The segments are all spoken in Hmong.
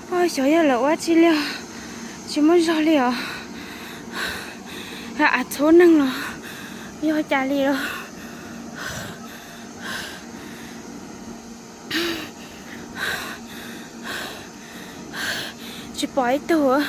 Xyov yog lawv ua tsi li os, tsis muaj zog li os. Av txhub neeg los yog cas li los. Tsis pom ib tug.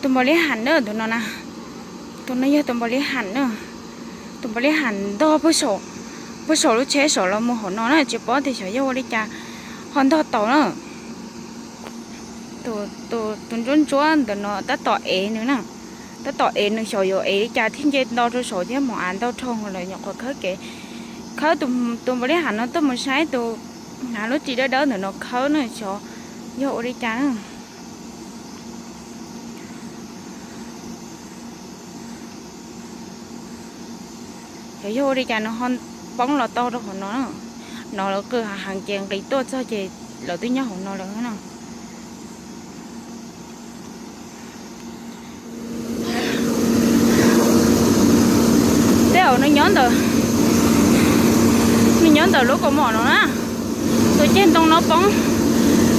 Tus npau li ham na, tus no na. Tus no yog tus npau li ham na. Tus npau li ham ntog puag saum, puag saum lub tsheb saum los mus hauv no na, tsis paub tias xyov yog ua li cas ho ntog tau na. Tus ntsuab ntsuab ntawm no tab tom ev nws na, tab tom ev nws xyov yuav ev li cas thiaj nce nto rau saum thiab, hmoov av ntau dhau lawm nyuam qhuav khawb kev, khawb tus npau li ham no tuaj mus saib tus, hnav lub ris dawb dawb ntawm no khawb na, xyov yog ua li cas na. Xyov yog ua li cas nws ho poob los tau rau hauv no. No lawv qw heev ces nqis tuaj txog ces lawv twb nyob hauv no lawm na. Tej zaum nws nyob ntawm, nws nyob ntawm lub kaus mom no na. Tus ceg ntoo no poob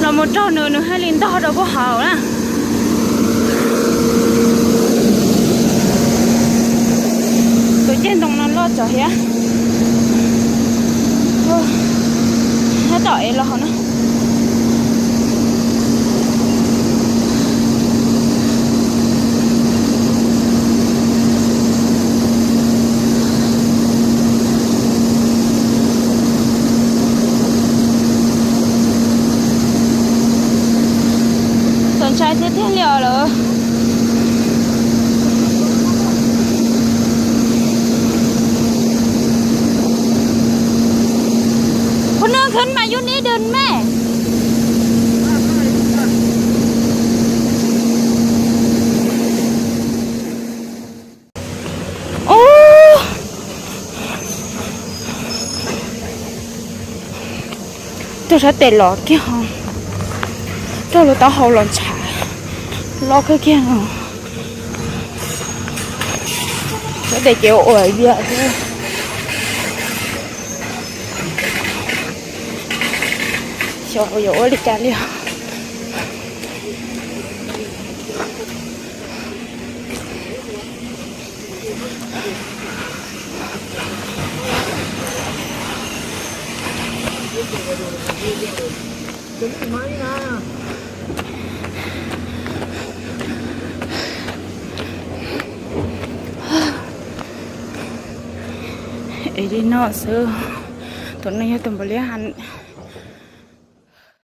los mus raug nws, nws thiaj li ntog rau puag hauv na. Tus ceg ntoo no loj tsawv thiab. Tab tom ev los hauv na. Txaus ntshai tiag tiag li os lawm. Khuv nws khwv mas yus nim dwg me. Ub, rau sab tes los kiag ho, rau lub taub hau los ntshav loj kawg kiag no. Sab tes ces ua vias thiab. Xyov yuav ua li cas li os. Es li no xwb. Tus no yog tus npaum li ha.